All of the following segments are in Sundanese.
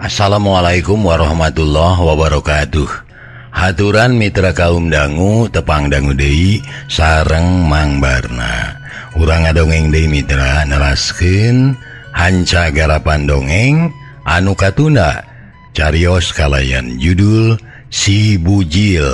Assalamualaikum warahmatullahi wabarakatuh. Haturan mitra kaum dangu tepang dangu deui sareng Mang Barna. Urang ngadongeng deui mitra neraskeun hanca garapan dongeng anu katunda carios kalayan judul Si Bujil.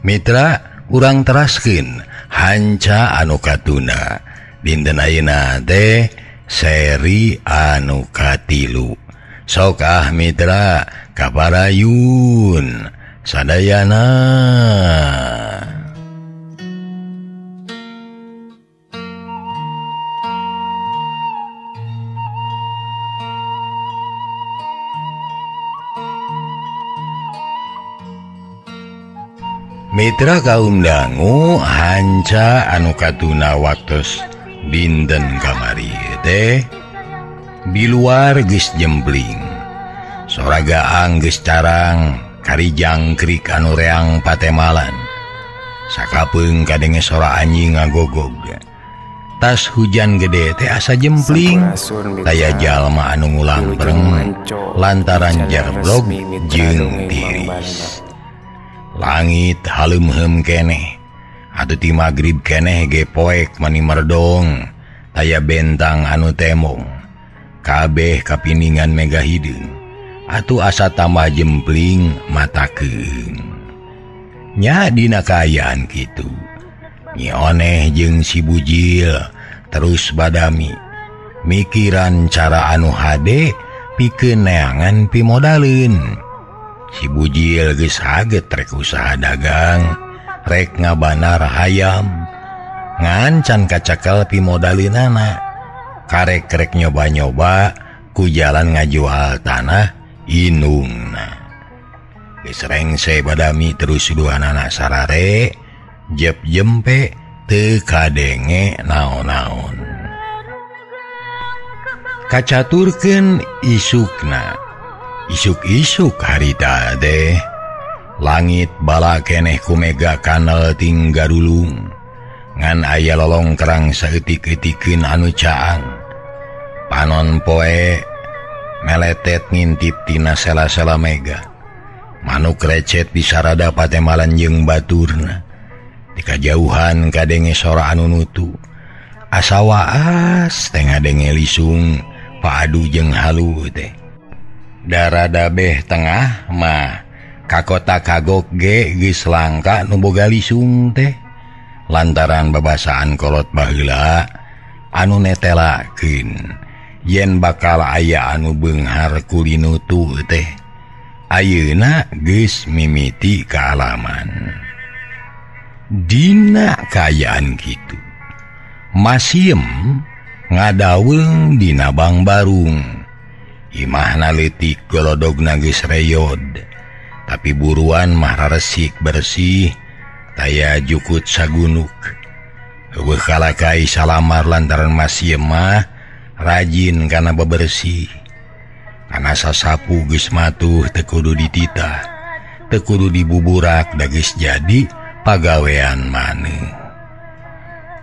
Mitra urang teraskeun hanca anu katunda. Dinten ayeuna teh seri anu katilu. Sok ah mitra kaparayun sadayana. Mitra kaum dangu hanca anu katuna waktos dinten kamari teh di luar geus jempling. Soragaang geus carang kari jangkrik anu reang patemalan. Sakapeung kadenge sora anjing ngagogog. Tas hujan gede teh asa jempling. Taya jalma anu ngulampreng lantaran jerblog jeung tiris. Langit haleumeum keneh. Atuh ti magrib keneh ge poek mani merdong. Taya bentang anu temong. Kabeh kapiningan mega hideung. Atuh asa tambah jempling mata keung. Nya dina kaayaan kitu. Nyi Oneh jeung si Bujil terus badami mikiran cara anu hade pikeun neangan pimodaleun. Si Bujil geus haget rek usaha dagang, rek ngabanar hayam. Ngan can kacakel pimodaleunana. Karek-rek nyoba-nyoba ku jalan ngajual tanah inungna. Geus rengse badami terus duanana sarare jep jempe teu kadenge naon-naon. Kacaturkeun isukna. Isuk-isuk harita teh langit bala keneh ku mega kanal tinggarulung. Ngan aya lolongkrang saeutik-eutikeun anu caang. Panon poe meletet ngintip tina sela-sela mega. Manuk recet disarada patemalan jeung baturna. Di kajauhan kadenge sora anu nutu. Asa waas teh ngadenge lisung paadu jeung halu teh. Darada beh tengah mah ka kota kagok ge geus langka nu boga lisung teh. Lantaran babasaan kolot baheula anu netelakeun yen bakal aya anu beunghar kulinutu teh. Ayeuna geus mimiti kaalaman. Dina kaayaan kitu Masiem ngadaweung dina Bangbarung. Imahna leutik golodogna geus reyod, tapi buruan mah raresik bersih. Taya jukut sagunuk. Eueuh kalakai salamar lantaran Masiem mah rajin kana bebersih. Kana sasapu geus matuh teu kudu dititah, teu kudu dibuburak da geus jadi pagawean maneh.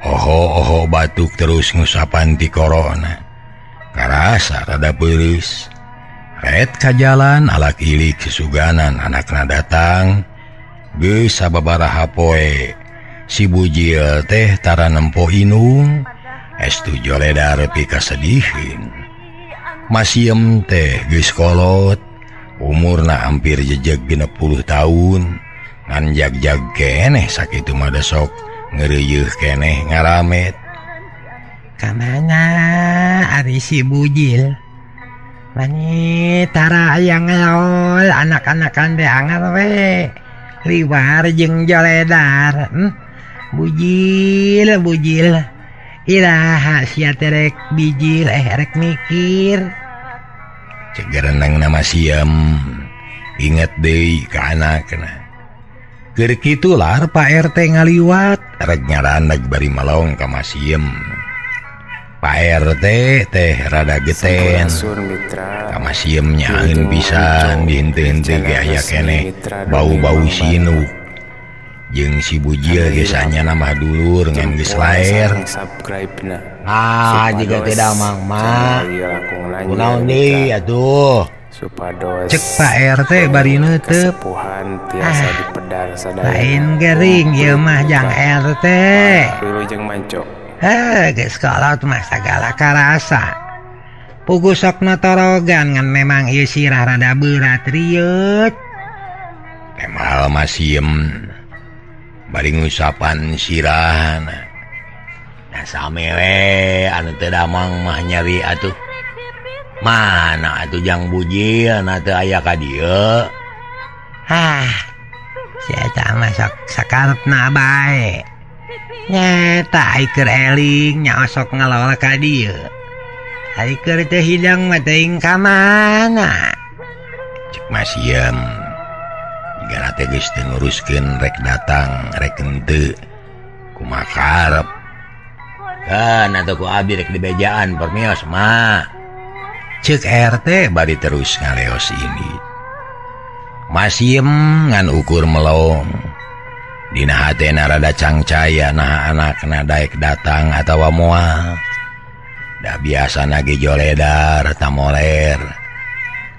Oho-oho batuk terus ngusapan ti korona. Karasa rada peureus. Ret ka jalan alak ilik susuganan anakna datang. Geus sababaraha poe si Bujil teh tara nempo inung, estu joledar pikasediheun. Masiem teh geus kolot, umurna hampir jejeg 60 tahun, ngan jag-jag keneh sakitu mah sok ngeureuyeeh keneh ngaramet. Kamana ari si Bujil? Mani tara aya ngelol anak-anakan teh angar we. Liwar jeung joledar. Bujil bujil iraha sia teh rek bijil rek mikir. Cek gerenang nama Siem inget deui ka anakna. Keur kitu lar Pak RT ngaliwat rek nyaraneg bari malong ka Masiem. Pak RT teh rada geten. Ka Masiem nyaeun pisan dihenteu-henteu ge aya keneh bau-bau sinuk. Jeung si Bujil geus anyana mah dulur ngan geus laer. Ah jiga teh damang mah. Kunaon deui atuh? Supados Cek Pak RT bari neuteub. Kesepuhan tiasa Ah, dipedar sadayana. lain gering ieu mah jang RT. Wilujeng manco. Heh, geus kolot mah sagala karasa. Pugu sok notorogan ngan memang ieu sirah rada berat rieut. Temal masiem bari ngusapan sirahna. Nah same we anu teu damang mah nyari atuh. Mana atuh jang bujil na teu aya ka dieu. Hah, si eta mah sok sakarepna bae. Nyeta ai keur eling nya osok ngelola ka dieu. Ari keur teu hidang mah teuing ka mana. Cek Masiem jigana teh geus teu nguruskeun rek datang rek henteu kumaha karep. Kan atuh ku abdi rek dibejaan permios mah. Cek RT bari terus ngaleos ini. Masiem ngan ukur melong. Dina hatena rada cangcaya naha anakna daek datang atawa moal. Da biasana ge joledar tamoler.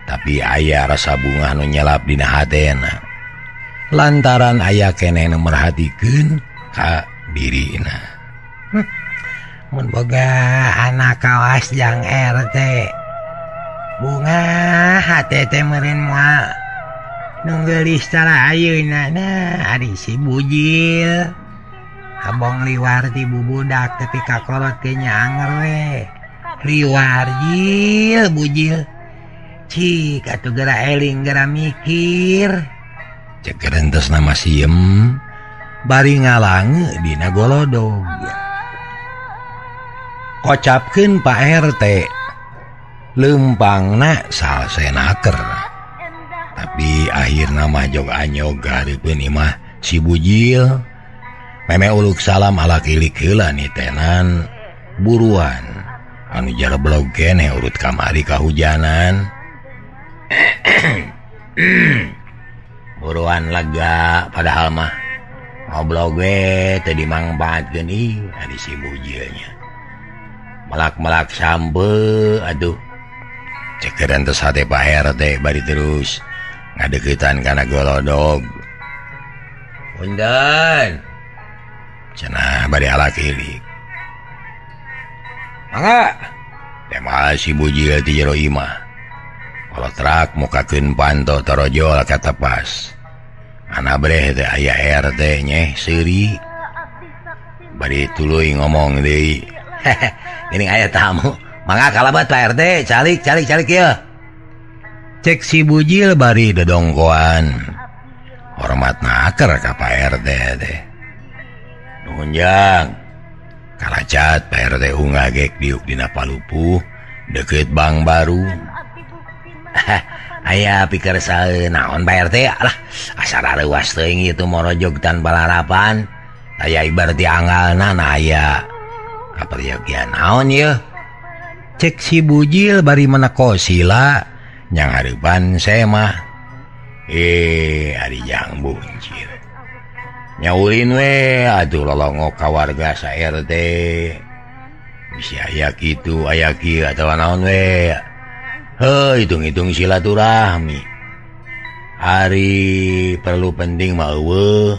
Tapi aya rasa bungah nu nyelap dina hatena. Lantaran aya keneh nu merhatikeun ka dirina. Mun boga anak kawas jang RT. Bunga hate teh meureun moal nunggelis cara ayeuna nah ari si bujil. Abong liwar ti bubudak tapi kakolot ge nya anger we. Liwar jil bujil. Cik atuh geura eling geura mikir. Cek rentesna Masiem bari ngalange dina golodog. Kocapkeun Pak RT leumpangna salsenaker. Tapi akhirna mah jog anyog hareupeun imah si bujil. Meme uluk salam ala kilik heula nitenan buruan anu jarablog keneh urut kamari kahujanan. Buruan lega padahal mah ngobrol ge teu dimangpaatkeun ih ari si bujilnya. Melak-melak sampe aduh. Cekeran teh sate Pak RT bari terus ngadeukeutan kana golodog. Punten. Cenah bari ala kilik. Mangga. Teh mah si bujil ti jero imah. Kolotrak mukakeun panto torojol ka tepas. Ana breh teh aya RT nyeh seuri. Bari tuluy ngomong deui. Geuning aya tamu. Mangga kalabat Pak RT, calik calik calik ieu. Cek si bujil bari dodongkoan. Hormat naker ka Pak RT teh. Nuhun jang. Kalacat Pak RT unggah gek diuk dina palupuh deukeut bank baru. Aya pikir sae naon Pak RT lah asa rareuwas teuing ieu morojog tanpa larapan. Aya ibar ti anggalna na aya kaperyogian naon ieu. Cek si bujil bari meneko sila nyang hareupan semah. Ari jang buncir. Nyaulin we atuh lolongok ka warga sa RT. Bisi aya kitu aya kieu atawa naon we. Heuh hitung-hitung silaturahmi. Ari perlu penting mah eueuh.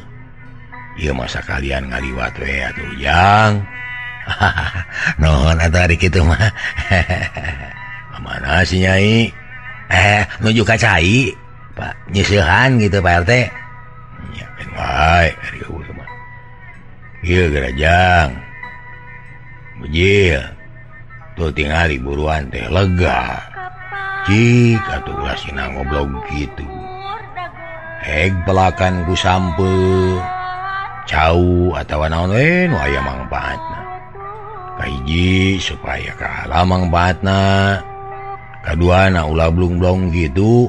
Ieu mah sakalian ngaliwat we atuh jang. Nuhun atuh ari kitu mah. Mana si Nyai? Nuju ka cai, Pak nyeusehan gitu Pak RT. Nya keun wae ari eueuh mah. Ieu gerajang. Bujil. Tuh tingali buruan teh lega. Cik atuh ulah sina ngoblog kitu. Heg pelakan ku sampe. Cau atawa naon we nu aya mangpaatna. Kahiji supaya kaala mangpaatna. Kaduana ulah blung-blong gitu.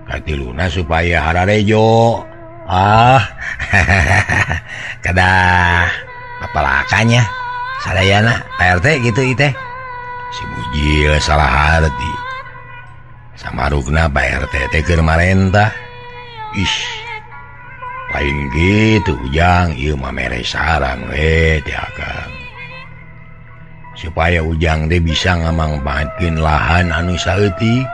Katiluna supaya hararejo. Ah. Kedah apalakannya sadayana Pak RT gitu teh. Si bujil salah arti. Samarukna Pak RT teh keur marentah. Ih. Lain gitu ujang ieu mah mere saran we teh akang. Supaya ujang teh bisa ngamangpaatkeun lahan anu saeutik.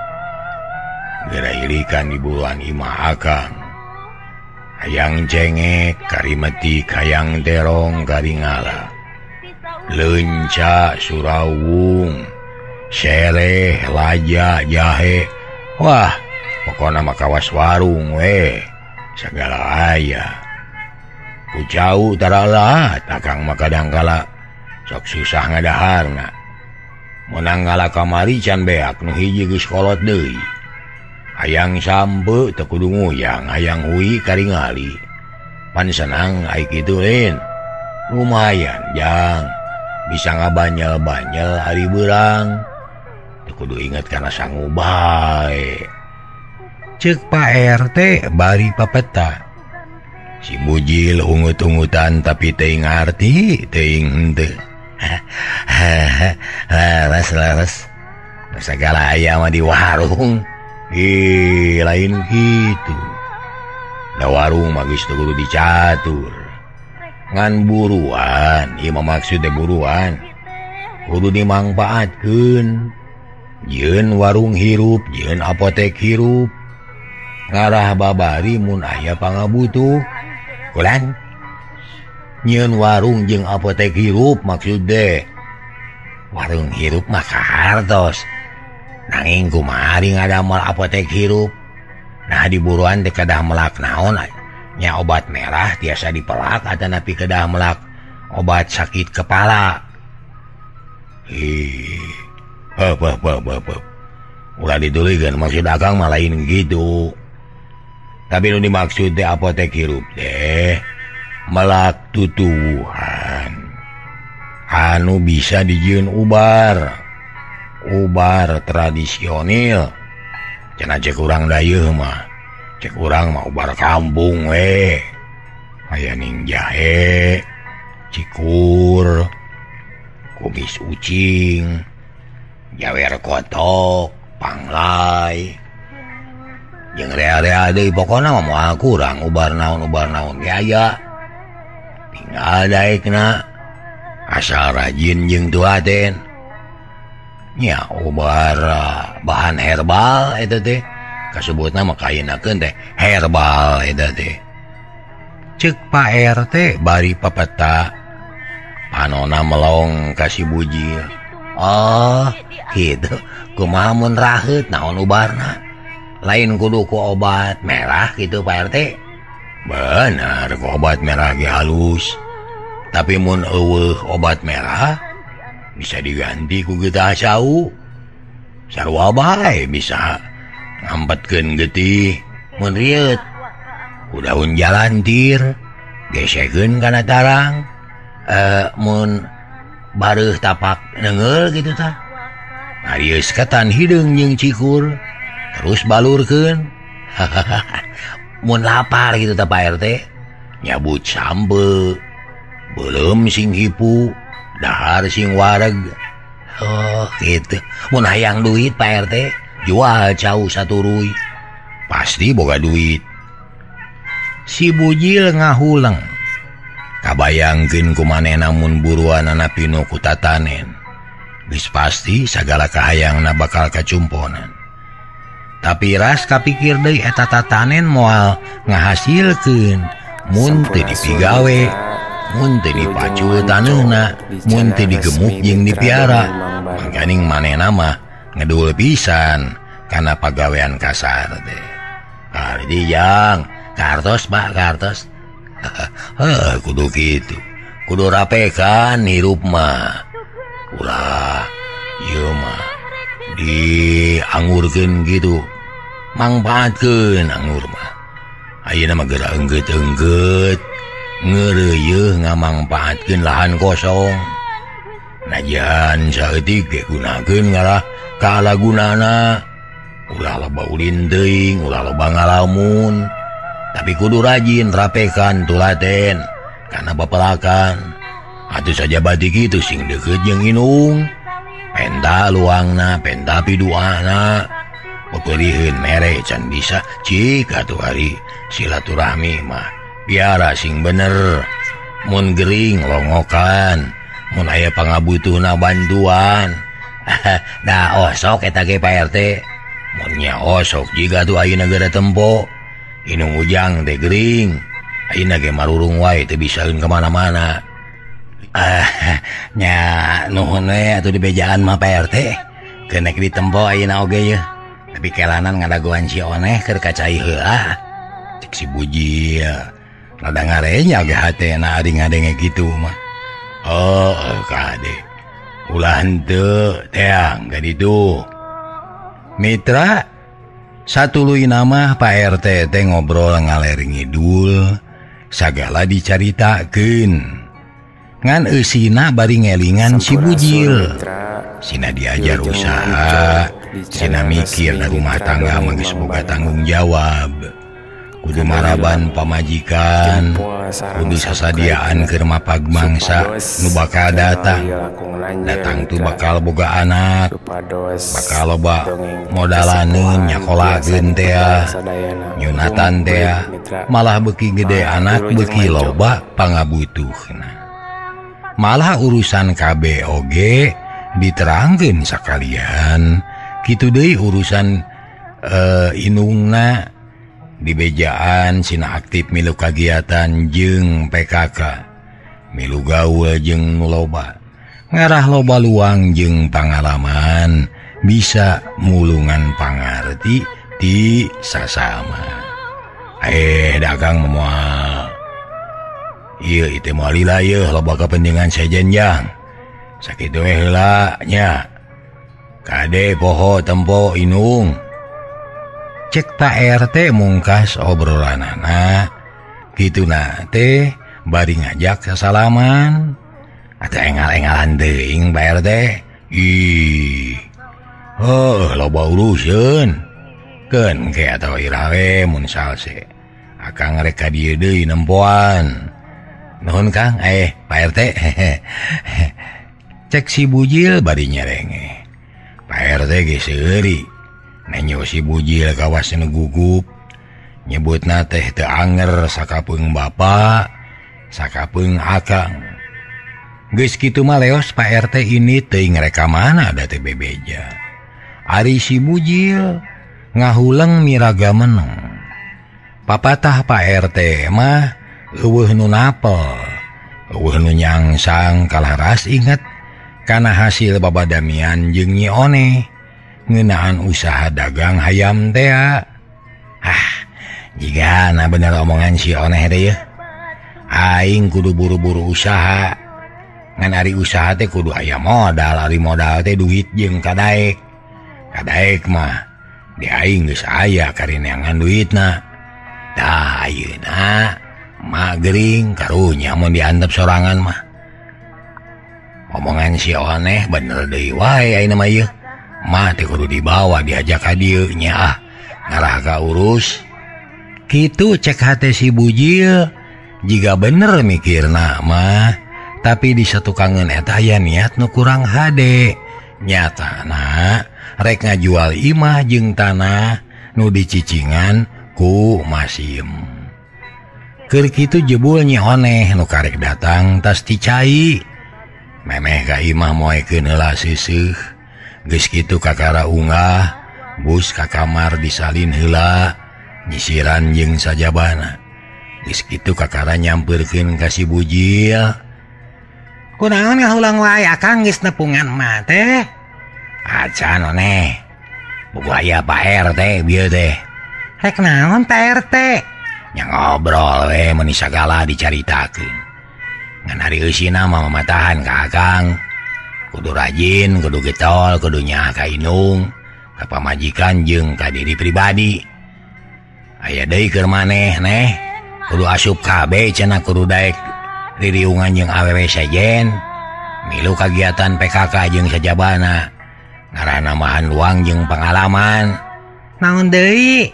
Geura irikan di buruan imah akang. Hayang cengek kari metik, hayang terong kari ngala. Leunca surawung, sereh laja jahe. Wah, pokona mah kawas warung we. Segala aya. Ku jauh taralah akang mah kadangkala sok susah ngadaharna. Menang ngala kamari can beak nu hiji geus kolot deui. Hayang sampe teu kudu nguyang, hayang hui karingali. Pan senang ai kitu lain. Lumayan jang, bisa ngabanyel-banyel hari beurang. Teu kudu inget kana sangu bae. Ceuk Pak RT bari papeta. Si Bujil ungut-ungutan tapi teuing ngarti, teuing henteu. Leres-leres. Segala aya mah di warung. Ih, lain gitu. Da warung mah geus teu kudu dicatur. Ngan buruan, ieu mah maksud teh buruan. Kudu dimangpaatkeun. Jieun warung hirup, jieun apotek hirup. Ngarah babari mun aya pangabutuh. Kulan. Nyieun warung jeung apotek hirup maksud deh. Warung hirup mah kahartos. Nanging kumaha ari ngadamel apotek hirup. Nah di buruan teh kedah melak naon nya obat merah tiasa dipelak atanapi kedah melak obat sakit kepala. Ih, heup heup heup heup. Ulah ditulikeun maksud akang mah lain gitu. Tapi nu dimaksud teh apotek hirup teh melak tutuwuhan anu bisa dijieun ubar. Ubar tradisional cenah cek urang dayeuh mah, cek urang mah ubar kampung we. Aya ning jahe, cikur, kumis ucing, jawer kotok, panglai, jeung rea-rea deui pokona mah moal kurang ubar naon ge aya. Tinggal daekna asal rajin jeung tuaten. Nya ubar bahan herbal eta teh kasebutna mah kayenakeun teh herbal eta teh. Ceuk Pak RT bari papeta panona melong ka si Bujil. Oh, kitu. Kumaha mun raheut naon ubarna? Lain kudu ku obat merah gitu Pak RT. Bener, ku obat merah ge halus. Tapi mun eueuh obat merah bisa diganti ku getah cau. Sarua bae bisa ngampetkeun getih mun rieut. Ku daun jalantir gesekeun kana tarang. Mun bareuh tapak neungeul kitu tah. Ngarius ketan hideung jeung cikur terus balurkeun. Mun lapar kitu tah Pak RT nyabut sambe, beuleum sing hipu, dahar sing wareg. Oh gitu. Mun hayang duit Pak RT jual cau saturuy pasti boga duit. Si Bujil ngahuleng. Kabayangkeun ku manehna mun buruanana pinu ku tatanen. Geus pasti sagala kahayangna bakal kacumponan. Tapi ras kapikir deui eta tatanen moal ngahasilkeun mun teu dipigawe, mun teu dipacul taneuhna, mun teu digemuk jeung dipiara. Mangkaning manehna mah ngedul pisan kana pagawean kasar teh. Kardi jang, kartos Pak, kartos. Heuh, kudu kitu. Kudu rapekan hirup mah. Ulah ieu mah diangurkeun kitu. Mangpaatkeun anggur mah. Ayeuna mah geura enggeut-enggeut. Ngeureuyeung ngamangpaatkeun lahan kosong. Najan saeutik ge gunakeun ngalah kalagunana. Ulah loba ulin teuing, ulah loba ngalamun. Tapi kudu rajin rapekan tulaten karena bapelakan. Atuh saja batik itu sing deukeut jeung inung. Penta luangna, penta piduana. Peperiheun mere can bisa cik atuh ari silaturahmi mah. Piara sing bener. Mun gering longokan, mun aya pangabutuhna bantuan. Dah osok eta ge Pak RT. Mun nyaho sok jiga tuh ayeuna geura tempo. Inung Ujang teh gering. Ayeuna ge marurung wae teu bisaeun ka mana-mana. Ah, nya nuhun we atuh dibejaan mah Pak RT. Kenek ditempo ayeuna oge yeuh. Tapi kelanan ngadagoan si Oneh keur ka cai heula. Cek si Bujil. Rada ngarenya ge hatena ari ngadenge kitu mah. Oh, kade. Ulah henteu teang ka ditu. Mitra satuluy nama Pak RT teh ngobrol ngaler ngidul sagala dicaritakeun. Ngan eusina bari ngelingan si Bujil. Sina diajar usaha, sina mikir na rumah tangga mah geus boga tanggung jawab. Kudu maraban pamajikan, kudu sasadiaan keur mapag mangsa nu bakal datang. Datang tuh bakal boga anak, bakal loba modalaneun nyakolakeun tea, nyunatan tea, malah beuki gede anak beuki loba pangabutuhna. Malah urusan KBOG diterangkeun sakalian, kitu deui urusan inungna dibejaan sina aktif milu kagiatan jeung PKK, milu gaul jeung nu loba. Ngarah loba luang jeung pangalaman bisa mulungan pangarti ti sasama. Dagang moal. Ieu ieu moal lila ieu loba kepentingan sejen jang. Sakitu we heula nya. Kade poho tempo inung. Cek Pak RT mungkas obrolanana. Kituna teh bari ngajak sasalaman. Atau engal-engalan teuing Pak RT. Ih. Heuh, loba uruseun. Keun ke atawa iraha we mun salse. Akang rek ka dieu deui nempoan. Nuhun Kang, Pak RT. Cek si Bujil bari nyerenge. Pak RT ge seuri. Nenyo si Bujil kawas nu gugup. Nyebutna teh teu anger sakapeung bapa, sakapeung akang. Geus kitu mah leos Pak RT ini teuing rek ka mana da teh bebeja. Ari si Bujil ngahuleng miraga meneng. Papatah Pak RT mah eueuh nu napel, eueuh nu nyangsang kalaras inget kana hasil babadamian jeung Nyi Oneh ngeunaan usaha dagang hayam tea. Ah, jigana bener omongan si Oneh teh yeuh. Aing kudu buru-buru usaha. Ngan ari usaha teh kudu aya modal, ari modal teh duit jeung kadaek. Kadaek mah di aing geus aya karineangan duitna. Tah ayeuna mah gering karunya mun diantep sorangan mah. Omongan si Oneh bener deui wae ayeuna mah ieu. Mah teh kudu dibawa diajak ka dieu nya ah ngarah ka urus. Kitu cek hate si Bujil jiga bener mikirna mah. Tapi di satukangeun eta aya niat nu kurang hade. Nyatana rek ngajual imah jeung tanah nu dicicingan ku Masim. Keur kitu jebul Nyi Oneh nu karek datang tas ti cai. Memeh ka imah moekeun heula seuseuh. Geus kitu kakara unggah, bus ka kamar disalin heula, nyisiran jeung sajabana. Geus kitu kakara nyampeurkeun ka si Bujil. Kunaon ngahulang wae akang geus nepungan mah teh? Acan Oneh. Bogo aya Pak RT bieu teh. Rek naon Pak RT? Nya ngobrol we meuni sagala dicaritakeun. Ngan ari eusina mah mamatahan ka akang. Kudu rajin, kudu getol, kudu nyaah ka inung, ka pamajikan jeung ka diri pribadi. Aya deui keur maneh neh, kudu asup kabeh cenah kudu daek ririungan jeung awewe sejen, milu kagiatan PKK jeung sajabana. Ngaranna mahan luang jeung pengalaman. Naon deui?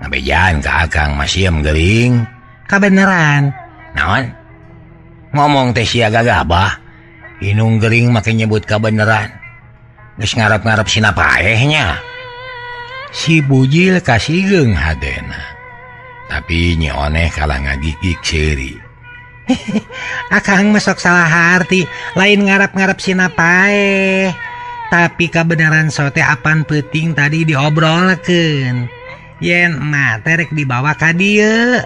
Ngabejaan ka akang masiem geuring. Kabeneran. Naon? Ngomong teh sia gagabah. Inung gering make nyebut kabeneran. Geus ngarep-ngarep sina paehnya. Si Bujil kasigeung hatena. Tapi Nyi Oneh kalah ngagigig seuri. Akang mah sok salah arti, lain ngarep-ngarep sina paeh. Tapi kebenaran sote apan peuting tadi diobrolkeun. Yen emak teh rek dibawa ka dieu.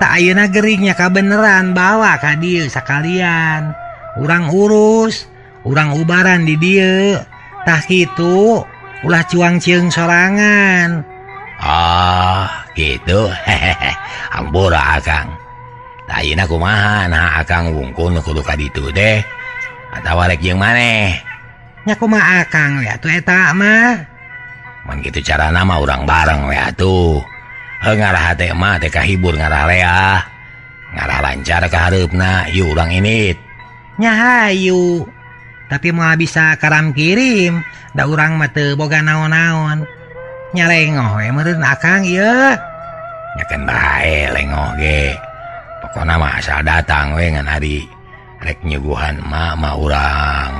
Tak ayeuna geringnya kabeneran bawa ka dieu sakalian. Urang urus, urang ubaran di dieu. Tah kitu ulah cuang cieung sorangan. Ah, gitu. Hehehe. Ampura Akang. Tah ayeuna kumaha nah Akang wungkul nu kudu ka ditu teh? Atawa rek jeung maneh? Nya kumaha Akang we atuh eta mah. Mun kitu carana mah urang bareng we atuh. Heuh ngarah hate mah teh kahibur ngarah leah. Ngarah lancar ka hareupna ieu urang init. Nya hayu. Tapi moal bisa karam kirim, da urang mah teu boga naon-naon. Nya lengoh we meureun Akang ieu. Nya keun bae lengoh ge. Pokona mah asal datang we ngan ari rek nyuguhan emak mah urang.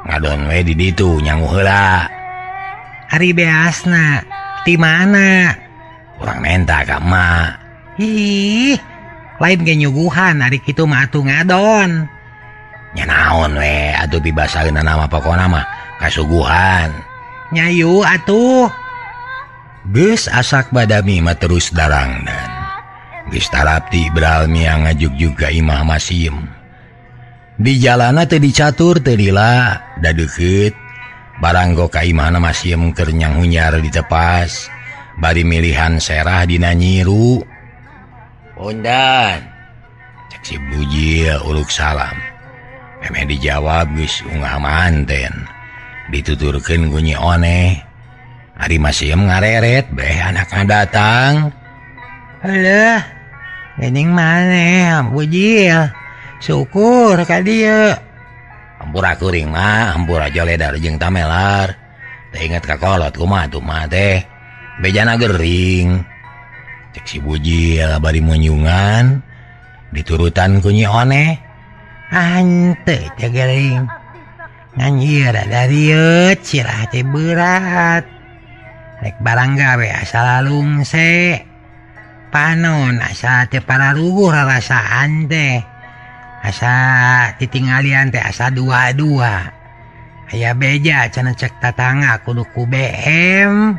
Ngadon we di ditu nyangu heula. Ari beasna ti mana? Urang menta ka emak. Ih, lain ge nyuguhan ari kitu mah atuh ngadon. Nya naon we atuh pibasaeunna mah pokona mah kasuguhan. Nyayu atuh. Geus asak badami mah terus darangdan. Geus tarapti bral miang ngajugjug ka imah Masiem. Di jalana teu dicatur teu lila da deukeut baranggo ka imahna Masiem keur nyanghunyar ditepas bari milihan serah dina nyiru. Undan cek si Bujil uluk salam. Memeh dijawab geus ungah manten. Dituturkeun ku Nyi Oneh. Ari Masiem ngareret beh anakna datang. Heuh, geuning maneh Bujil. Syukur ka dieu. Hampura kuring mah, hampura joledar jeung tamelar. Teu inget ka kolot kumaha atuh mah teh. Bejana gering. Cek si Bujil bari munyungan diturutan ku Nyi Oneh. Hanteu teh gering. Ngan ieu rada rieut sirah teh berat. Rek barang gawe asal lalungse. Panon asa teu pararuguh rarasaan teh. Asa titinggalian teh asa dua-dua. Aya beja cenah cek tatangga kudu ku BM.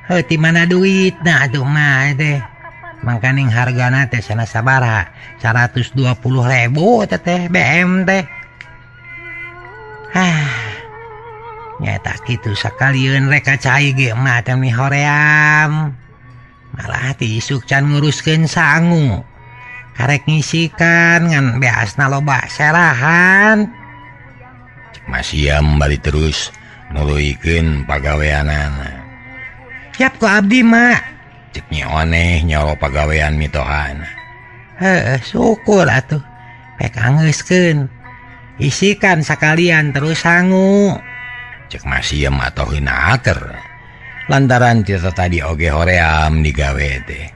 Heuh ti mana duitna atuh mah teh. Mangkaning hargana teh cenah sabaraha? 120.000 teh BM teh. Hah. Nyata kitu sakalieun rek ka cai ge mah teh mihoream. Malah ti isuk can nguruskeun sangu. Karek ngisikan ngan beasna loba serahan. Cek Masiem bali terus nuluykeun pagaweanana. Siap ku abdi mak. Cek Nyi Oneh nyoro pagawean mitohana. Heuh, syukur atuh. Pek angeuskeun. Isikan sakalian terus sangu. Cek Masiem atoheun aker. Lantaran ti tadi oge hoream digawe teh.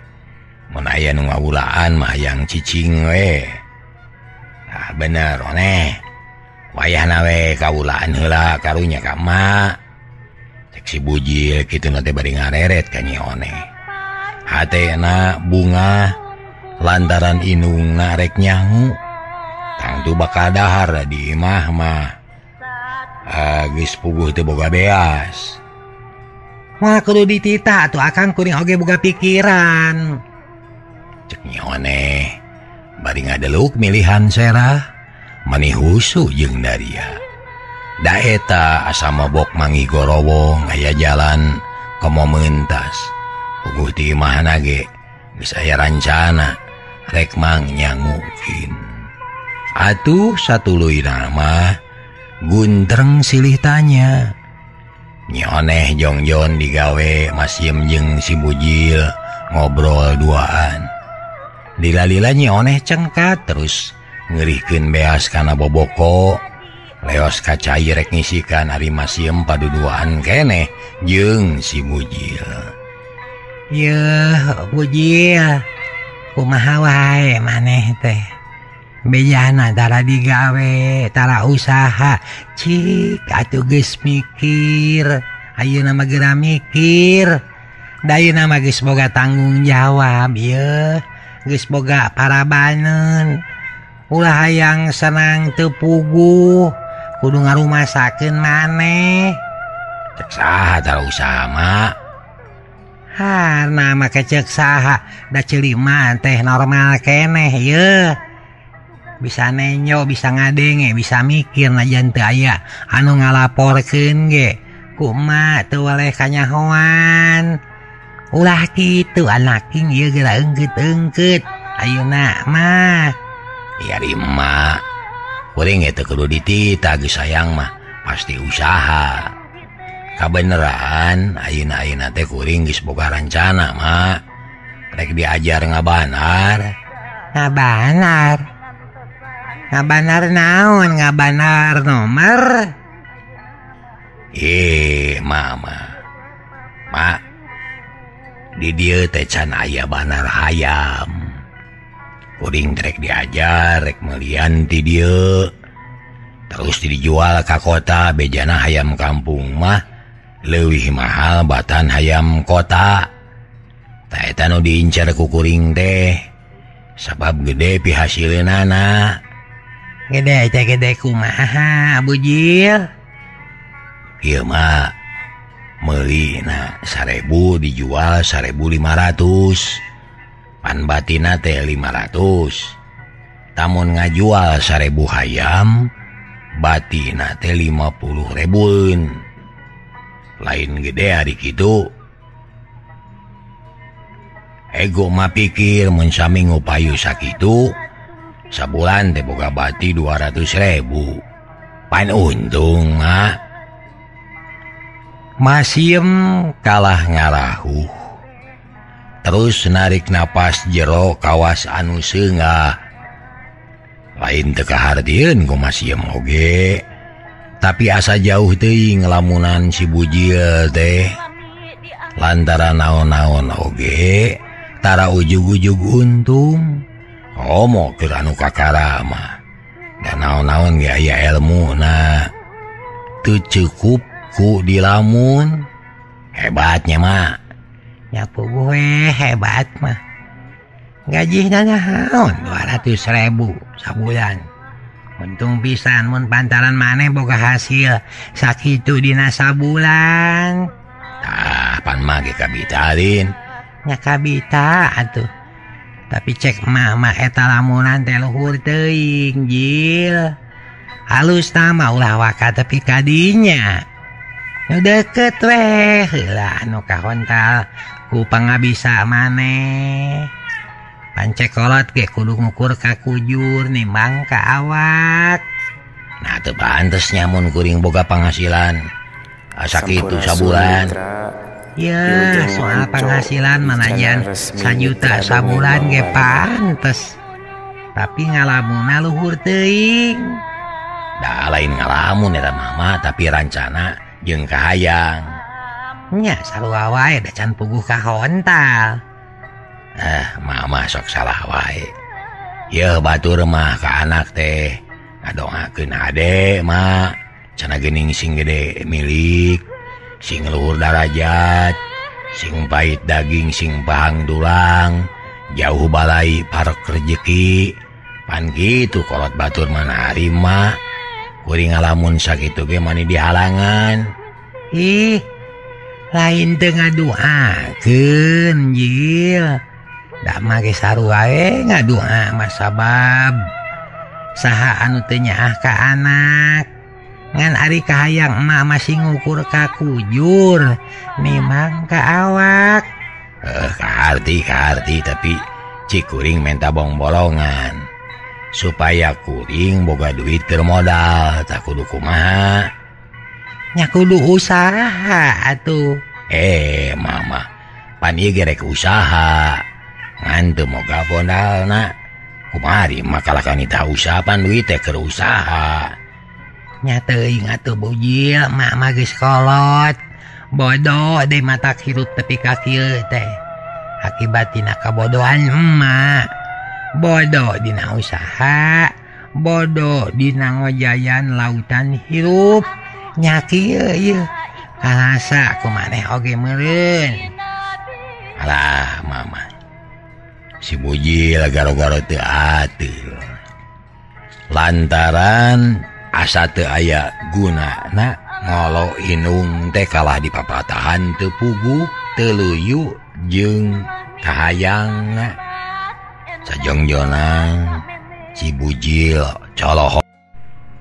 Mun aya nu ngawulaan mah hayang cicing we. Nah bener Oneh. Wayahna we kawulaan heula karunya ka emak. Cek si Bujil kitu na teh bari ngareret ka Nyi Oneh. Hatena bunga lantaran indungna rek nyangu. Tangtu bakal dahar di imah mah. Geus puguh teu boga beas. Moal kudu ditita atuh Akang kuring oge boga pikiran. Cek Nyi Oneh bari ngadeluk milihan serah mani husu jeung daria. Da eta asa mabok mangi gorowong aya jalan komo mentas. Puguh ti imahna ge geus aya rancana rek mang nyangukin. Atuh satuluyna mah guntreng silih tanya. Nyi Oneh jongjon digawe Masiem jeung si Bujil ngobrol duaan. Lila-lila Nyi Oneh cengkat terus ngerihkeun beas kana boboko. Leos ka cai rek ngisikan ari Masiem paduduaan keneh jeung si Bujil. Yeuh Bujil, kumaha wae maneh teh. Bejana tara digawe, tara usaha. Cik atuh geus mikir. Ayeuna mah geura mikir. Da ayeuna mah geus boga tanggung jawab ieu. Geus boga parabaneun. Ulah hayang senang teu puguh. Kudu ngarumasakeun maneh. Cek saha tara usaha mak? Harna make cek saha da ceuli mah teh normal keneh yeuh. Bisa nenyo, bisa ngadenge, bisa mikir najan teu aya anu ngalaporkeun ge. Ku emak teu weleh kanyahoan. Ulah kitu anaking ieu geura eungkeut-eungkeut. Ayeuna mah. Ieu ari emak. Kuring ge teu kudu dititah geus sayang mah pasti usaha. Kabeneran ayeuna-ayeuna teh kuring geus boga rancana mak. Rek diajar ngabanar. Ngabanar. Ngabanar naon? Ngabanar nomor? Mama. Mak. Di dieu teh can aya banar hayam. Kuring rek diajar rek melian ti dieu. Terus dijual ka kota bejana hayam kampung mah leuwih mahal batan hayam kota. Ta eta nu diincar ku kuring teh. Sabab gede pihasileunana. Gede teh gede kumaha Bujil? Ieu mah meulina 1000 dijual 1500. Pan batina teh 500. Tamun ngajual 1000 hayam batina teh 50 ribuan. Lain gede hari kitu. Ego mah pikir mun sami ngupayu sakitu sabulan teh boga bati 200.000. Pan untung mah. Masiem kalah ngarahuh. Terus narik napas jero kawas anu seungah. Lain teu kahartieun ku Masiem oge. Tapi asa jauh teuing ngelamunan si Bujil teh. Lantaran naon-naon oge tara ujug-ujug untung. Komo keur anu kakara mah. Da naon-naon ge aya elmuna. Teu cukup ku dilamun. Hebatnya mah. Ya puguh hebat mah. Gajihna naon 200.000 sabulan. Untung pisan mun pantaran maneh boga hasil sakitu dina sabulan. Tah pan mah ge kabitalin. Nya kabita atuh. Tapi cek mah eta lamunan teh luhur teuing Jil. Halus mah ulah waka tepi ka dinya. Nu deket weh heula anu kahontal ku pangabisa maneh. Pancek kolot ge kudu ngukur ka kujur nimbang ka awak. Nah teu pantes nya mun kuring boga penghasilan asa kitu sabulan. Ya soal penghasilan manajan 1 juta sabulan ge pantes. Tapi ngalamuna luhur teuing. Da lain ngalamun eta mama tapi rancana jeung kahayang. Nya sarua wae da can puguh kahontal. Mama sok salah wae. Yeuh batur mah ka anak teh ngadongakeun hade mak. Cenah geuning sing gede milik, sing luhur darajat, sing pahit daging, sing pahang tulang, jauh balai parek rejeki. Pan kitu kolot batur mah narima. Kuring ngalamun sakitu ge mani dihalangan. Ih, lain teu ngaduakeun Jil. Da mah ge sarua we ngadua mah sabab saha anu teu nyaah ka anak. Ngan ari kahayang emak masih ngukur ka kujur nimang ka awak. Kaharti tapi cik kuring menta bong-bolongan supaya kuring boga duit keur modal tak kudu kumaha. Nya kudu usaha atuh. Mama pan ieu ge rek usaha ngan teu moga modalna. Kumaha di mah kalakan ita usaha pan duit teh keur usaha. Nya teuing atuh Bujil, mak mah geus kolot. Bodoh deui matak hirup tepi ka kieu teh. Akibat tina kabodohan emak. Bodoh dina usaha, bodoh dina ngojayan lautan hirup. Nya kieu ieu. Karasa ku maneh oge meureun. Alah mama. Si Bujil garo-garo teu ateul. Lantaran Asa teu aya gunana ngolo inung teh kalah dipapatahan teu puguh teu luyu jeung kahayangna. Sajongjonang si Bujil coloho.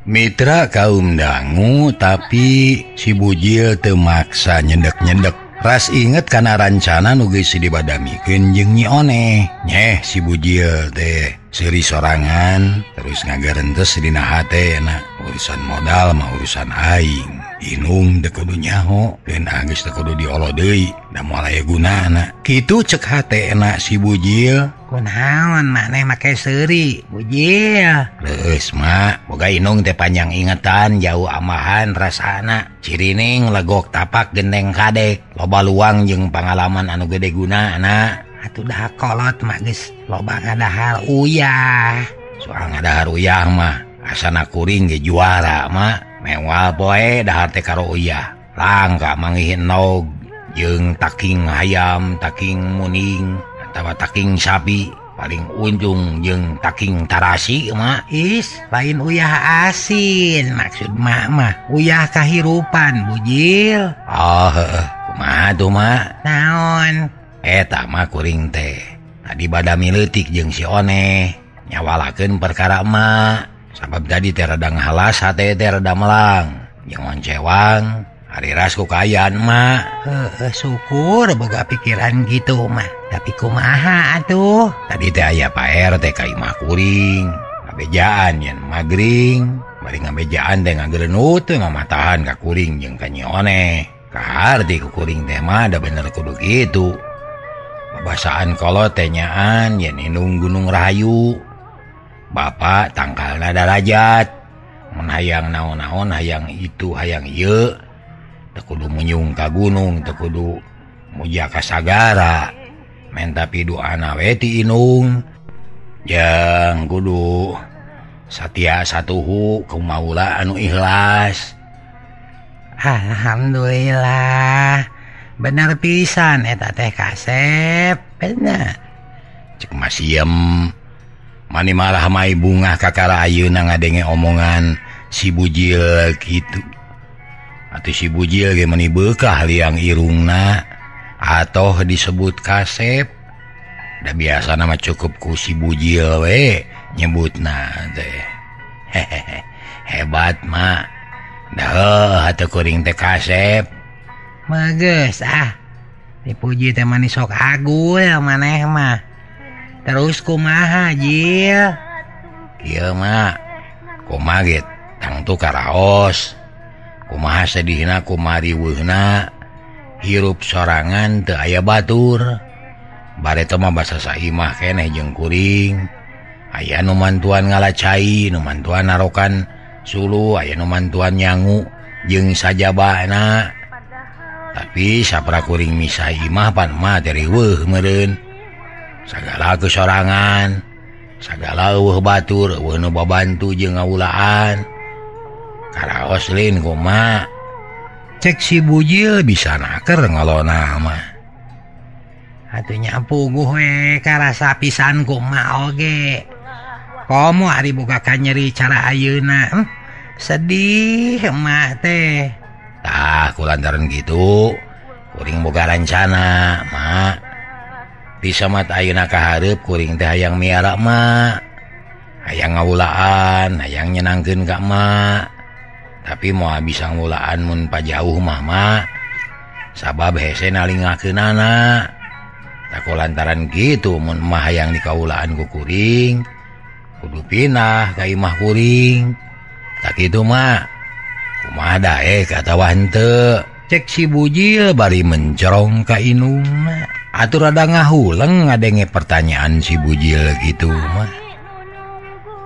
Mitra kaum dangu tapi si Bujil teu maksa nyendek-nyendek. Ras inget kana rancana nu geus dibadamikeun jeung Nyi Oneh. Nyeh si Bujil teh seuri sorangan terus ngagarentes dina hatena, urusan modal mah urusan aing. Inung teu kudu nyaho deun geus teu kudu diolo deui da moal aya gunana. Kitu cek hatena si Bujil. Kunaon maneh make seuri Bujil? Leueus mak, boga inung teh panjang ingetan jauh amahan rasana. Cirining legok tapak genteng kadek, loba luang jeung pangalaman anu gede gunana. Atuh dah kolot mah geus loba ngadahar uyah. Soal ngadahar uyah mah asana kuring ge juara mah. Mewah poe dahar teh karo uyah. Langka mangihin nog jeung taking hayam, taking muning, atawa taking sapi, paling untung jeung taking tarasi mah. Is, lain uyah asin maksud mak mah, uyah kahirupan Bujil. Oh heueuh, kumaha tuh mak? Naon? Eta mah kuring teh tadi badami leutik jeung si Oneh nyawalakeun perkara emak. Sabab tadi teh rada ngahalas hate teh rada melang jeung oncewang ari ras ku kaayaan emak. Heueuh, syukur boga pikiran gitu mah. Tapi kumaha atuh? Tadi teh aya Pak RT ka imah kuring ngabejaan yen magring, bari ngabejaan teh ngagerenut teh ngamatahan ka kuring jeung ka Nyi Oneh. Kaharti ku kuring teh mah da bener kudu kitu. Babasaan kolot teh nyaan yen indung Gunung Rahayu. Bapak tangkalna darajat, mun hayang naon-naon hayang itu hayang ieu teu kudu munyung ka gunung, teu kudu muja ka sagara, menta piduana we ti inung. Jeung kudu satia satuhu kumaula anu ikhlas. Alhamdulillah, bener pisan eta teh kasep, bener. Cek masiem mani malah mai bungah kakara ayeuna ngadenge omongan si Bujil kitu. Atuh si Bujil ge meni beukah liang irungna atoh disebut kasep. Da biasana mah cukup ku si Bujil we nyebutna teh. Hehehe, hebat mak. Dah atuh kuring teh kasep. Mageus ah. Dipuji teh mani sok agul maneh mah. Terus kumaha Jil? Kieu mah kumaha ge tangtu karaos. Kumaha sedihna kumaha riweuhna hirup sorangan teu aya batur. Bareto mah basa saimah keneh jeung kuring. Aya nu mantuan ngalacai, nu mantuan narokan suluh, aya nu mantuan nyangu jeung sajabana. Tapi sapra kuring misah imah pan mah teh riweuh meureun. Sagala kesorangan, sagala eueuh batur, eueuh nu babantu jeung ngawulaan. Karaos lin kumaha? Cek si Bujil bisa naker ngolona mah. Atuh nya puguh we karasa pisan kumaha oge. Komo ari boga kanyeri cara ayeuna. Sedih emak teh. Tah kulantaran kitu kuring boga rancana, mak. Disamat ayeuna kahareup kuring teh hayang miara mak, hayang ngawulaan, hayang nyenangkeun ka emak. Tapi moal bisa ngawulaan mun pajauh mah mak, sabab hese nalingakeunana. Tah kulantaran kitu mun emak hayang dikawulaan ku kuring, kudu pindah ka imah kuring. Tah kitu mak, kumaha daek atawa henteu? Cek si Bujil bari mencerong ka inungna. Atuh rada ngahuleng ngadenge pertanyaan si Bujil gitu mah.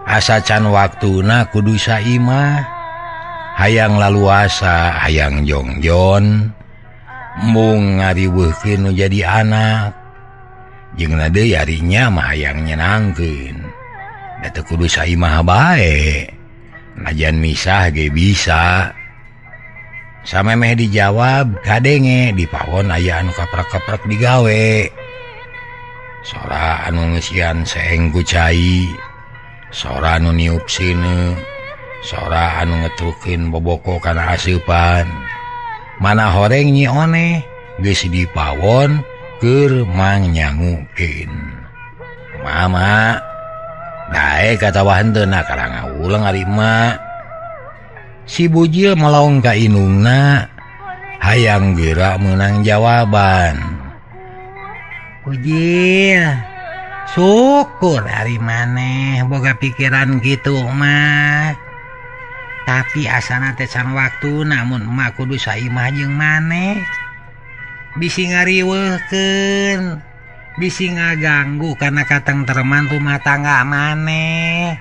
Asa can waktuna kudu saimah. Hayang laluasa, hayang jongjon, mung ngariweuhkeun nu jadi anak. Jeung na deui arinya mah hayang nyenangkeun. Da teu kudu saimah bae. Najan misah ge bisa. Samemeh dijawab kadenge di pawon aya anu kaprak-kaprak digawe. Sora anu ngeusian seeng ku cai, sora anu niup seuneu, Sora anu ngetrukeun boboko kana aseupan. Mana horeng Nyi Oneh geus dipawon keur mangnyangukeun. Mama daek katawa henteu na karang ngawulang ari emak. Si Bujil melong ka indungna hayang geura meunang jawaban. Bujil, syukur ari maneh boga pikiran kitu mah. Tapi asana teh can waktuna mun emak kudu saimah jeung maneh. Bisi ngariweuhkeun, bisi ngaganggu kana katengtreman rumah tangga maneh.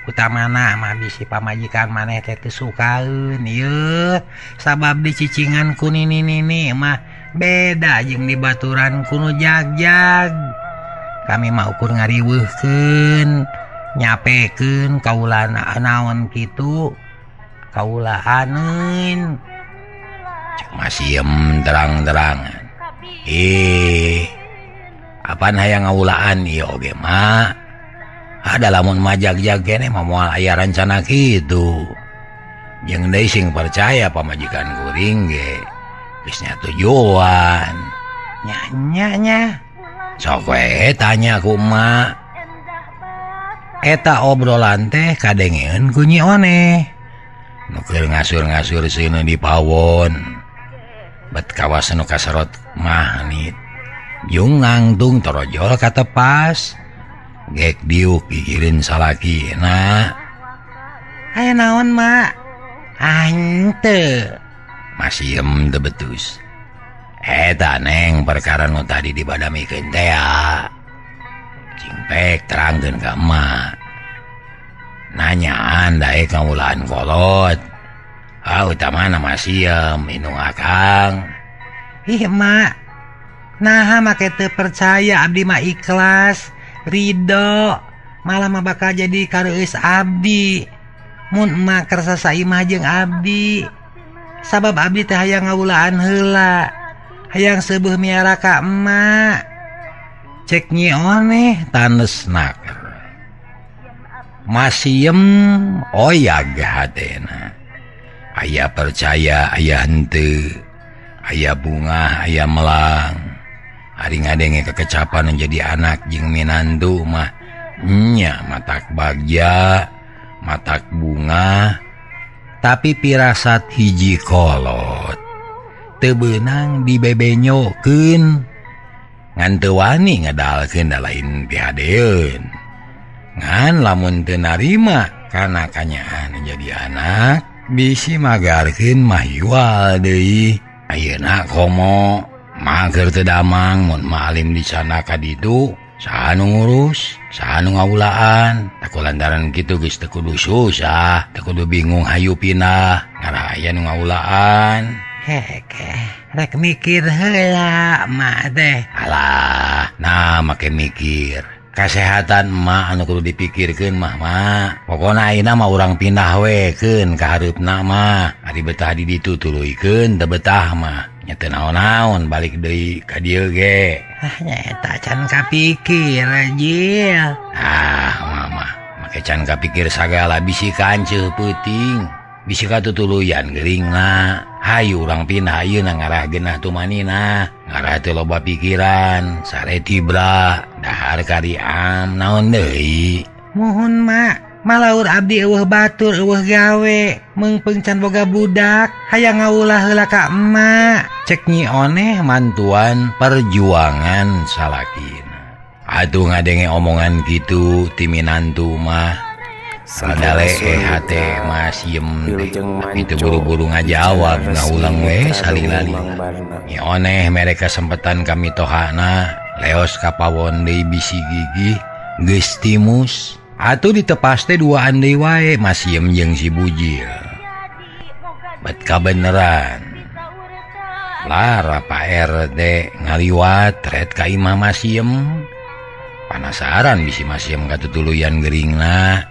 Utamana mah bisi pamajikan maneh teh teu sukaeun ieu sabab dicicingan ku nini-nini mah beda jeung dibaturan ku nu jagjag. Kami mah ukur ngariweuhkeun, nyapekeun kaulana naon kitu. Kaulaaneun. Cek masiem terang-terangan. Apaan hayang ngaulaan ieu oge mah? Ada lamun majagjag keneh mah moal aya rencana kitu. Jeung deui sing percaya pamajikan kuring ge geus nya tujuan. Nya nya. Sok we tanya ku emak. Eta obrolan teh kadengeun ku Nyi Oneh. Nu keur ngasur-ngasur seuneu di pawon. Bet kawas nu kaserot mahnit. Jung ngangtung torojol katepas. Gek diuk gigireun salakina. Aya naon, Mak? Henteu. Masiem teu betus. Eta neng perkara nu tadi dibadamikeun teh. Cingpek terangkeun ka emak. Nanyaan daek ngawulaan kolot. Ah utamana masiem indung akang. Ih, Mak. Naha make teu percaya abdi mah ikhlas, ridho, malah mah bakal jadi kareueus abdi. Mun emak kersa saimah jeung abdi. Sabab abdi teh hayang ngawulaan heula. Hayang seubeuh miara ka emak. Cek Nyi Oneh tanes naker. Masiem oyag hatena. Aya percaya aya henteu, aya bunga aya melang. Ari ngadenge kekecapan jadi anak jeung minantu mah nya matak bagja, matak bunga, tapi pirasat hiji kolot. Teu beunang dibebenyokeun. Ngan teu wani ngedalkeun da lain pihadeun. Ngan lamun teu narima kana kanyaan jadi anak bisi magarkeun mah hiwal deui. Ayeuna komo mager teu damang mun malim di sana ka ditu saha nu ngurus, saha nu ngawulaan. Taku lantaran kitu geus teu kudu susah, teu kudu bingung hayu pindah, ngarah aya nu ngawulaan. Heke, rek mikir heula mak teh. Alah, nah make mikir. Kesehatan emak anu kudu dipikirkeun mah mak. Pokona ayeuna mah urang pindah we keun ka hareupna mah. Ari betah di ditu tuluykeun teu betah mah. Nya teu naon-naon balik deui ka dieu ge. Ah nya eta can kapikir Jil. Ah mama, make can kapikir sagala bisi kanceuh peuting. Bisi katutuluyan geuringna. Hayu urang pindah ayeuna ngarah geunah tumanina. Ngarah teu loba pikiran, sare tibra, dahar kariam naon deui. Muhun mak, malaur abdi eueuh batur eueuh gawe, meungpeung can boga budak, hayang ngaulah heula ka emak. Cek Nyi Oneh mantuan perjuangan salakina. Atuh ngadenge omongan kitu ti minantu mah. Rada leeh hate masiem teh. Itu buru-buru ngajawab ngaulang we salila-lila. Nyi Oneh mere kasempetan kami tohana leos ka pawon deui bisi gigih geus timus. Atuh ditepas teh duaan deui wae masiem jeung si Bujil. Bet kabeneran. Lara Pak RT ngaliwat ret ka imah masiem. Panasaran bisi masiem katutuluyan geuringna.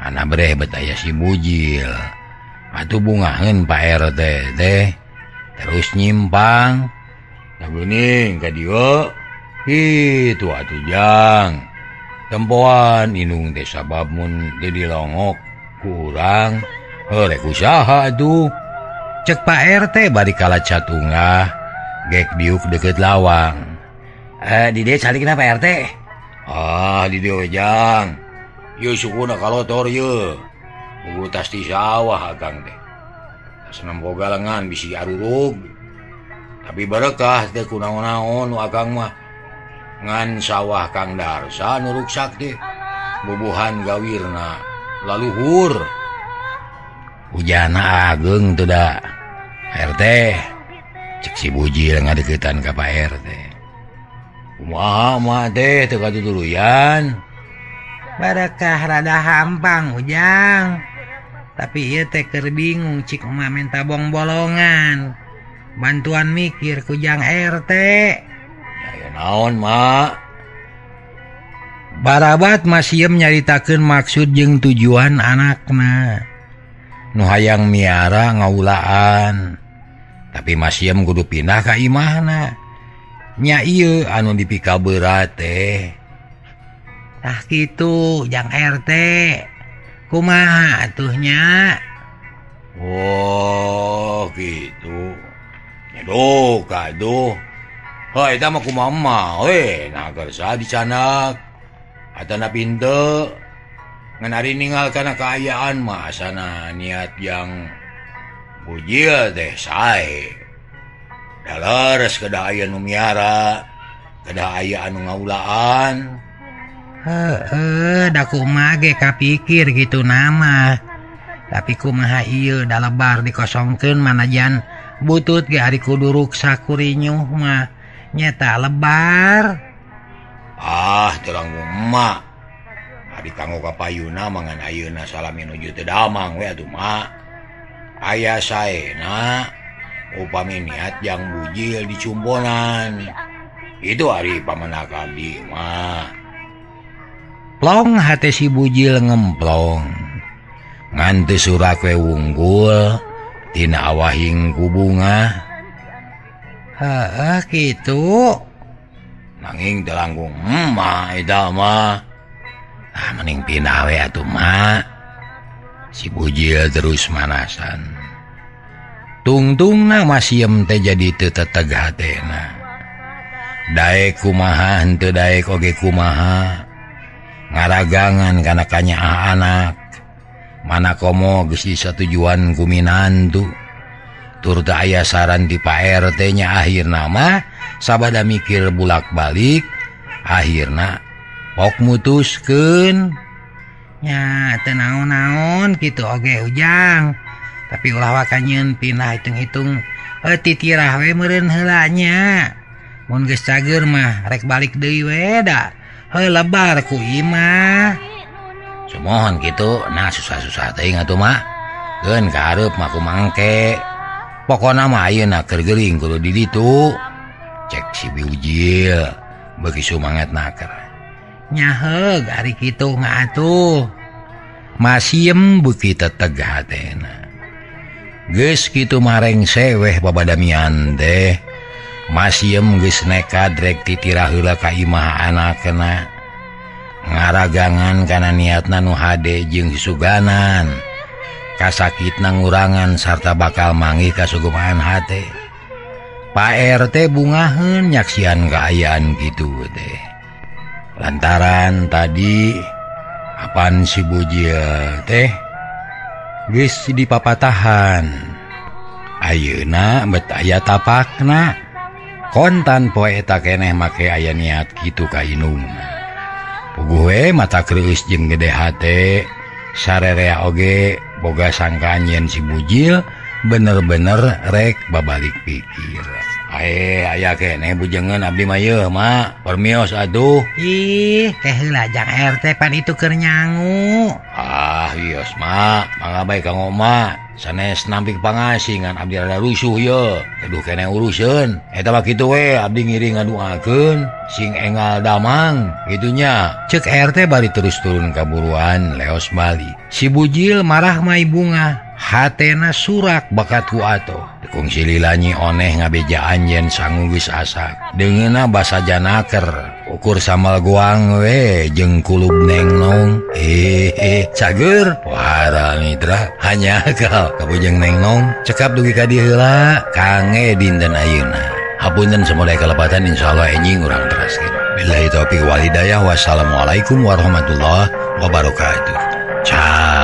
Ana breh bet aya si Bujil. Atuh bungaheun Pak RT teh. Terus nyimpang. Da geuning ka dieu. Kitu atuh jang. Tempoan indung teh sabab mun teu dilongok Kurang rek usaha atuh. Cek Pak RT bari kala catungah gek diuk deket lawang. Di dieu salikna Pak RT. Ah di dieu jang. Ieu sukuna kalotor ieu. Buku tas di sawah akang teh. Tas nempo galengan bisi arurug. Tapi berkah teh kunaon-naon nu akang mah. Ngan sawah Kang Darsa nu ruksak teh. Bubuhan gawirna laluhur. Ujana ageng teu da RT. Cek si Bujil ngadeukeutan ka Pak RT. Kumaha mah teh teu katutuluyan. Barakah rada hampang Ujang. Tapi ieu teh keur bingung cik emak minta bong-bolongan. Bantuan mikir ku Jang RT. Ya naon mak. Barabat masiem nyaritakeun maksud jeung tujuan anakna. Nu hayang miara ngaulaan. Tapi masiem kudu pindah ka imahna. Nya ieu anu dipikaberat teh. Tah kitu Jang RT. Kumaha atuh nya? Oh, gitu. Aduh, kaduh. Heuh, eta mah kumaha mah we, nah kersa dicanak. Atana pinte. Ngan ari ninggal kana kaayaan mah asana niat yang Bujil teh sae. Da leres kedah aya nu miara, kedah aya anu ngaulaan. Heeh, da kumaha ge kapikir gitu nama. Tapi kumaha ieu da lebar dikosongkeun manajan butut ge ari kudu ruksak kurinyuh mah nyeta lebar. Ah, terang emak. Ari kanggo ka payuna mangan ayeuna salami nuju teu damang we atuh mak. Aya saena upami niat jang Bujil dicumponan. Itu ari pamenak abdi mah. Plong hate si Bujil ngemplong. Ngan teu surak we wunggul tina awahing ku bunga. Heeh kitu. Nanging teu langkung emak eta mah. Ah mending pindah we atuh mak. Si Bujil terus manasan. Tungtungna masiem teh jadi teu teteg hatena. Daek kumaha henteu daek oge kumaha. Ngaragangan kana kanyaah anak. Mana komo geus disatujuan ku minantu. Tur teu aya saran ti Pak RT nya akhirna mah sabada mikir bulak-balik akhirna pok mutuskeun. Nya teu naon-naon kitu oge Ujang. Tapi ulah waka nyeun pindah hitung-hitung titirah we meureun heula nya. Mun geus cager mah rek balik deui we da. Heuh lebar ku imah. Sumohon kitu, nah susah-susah teuing atuh mah. Keun ka hareup mah kumangke. Pokona mah ayeuna keur gering kudu di ditu. Cek si Bujil beuki sumangat naker. Nya heug ari kitu mah atuh. Masiem beuki teteg hatena. Geus kitu mareng seweh babadamian teh. Masiem geus nekad rek titirah heula ka imah anakna. Ngaragangan kana niatna nu hade jeung suganan. Kasakitna ngurangan sarta bakal manggih kasugumaan hate. Pak RT bungaheun nyaksian kaayaan kitu teh. Lantaran tadi apan si Bujil teh geus dipapatahan. Ayeuna bet aya tapakna. Kontan poe eta keneh make aya niat kitu ka indungna. Puguh we mata kreueus jeung gede hate, sarerea oge boga sangkaan yen si Bujil bener-bener rek babalik pikir. Aya keneh bujengeun abdi mah yeuh mak, permios atuh. Ih, teh heula Jang RT pan itu keur nyangu. Ah, ios mak, mangga bae kanggo mak. Sanes nampik pangasingan abdi rada rusuh ye. Aduh keneh uruseun. Eta mah kitu we abdi ngiring ngaduakeun sing engal damang kitunya. Cek RT bari terus turun kaburuan leos bali. Si Bujil marah mai bunga, hatena surak bakat ku atoh. Kungsi lila Nyi Oneh ngabejaan yen sangu geus asak. Deungeunna basa janaker Ukur samal goang we jeung kulub nengnong. Cager wara mitra hanya akal kabujeng nengnong cekap dugi ka dieu heula kange dinten ayeuna. Hapunten samudaya kalepatan, insyaallah enjing urang teraskeun. Billahi taufiq wal hidayah, wassalamualaikum warahmatullahi wabarakatuh. Ciao.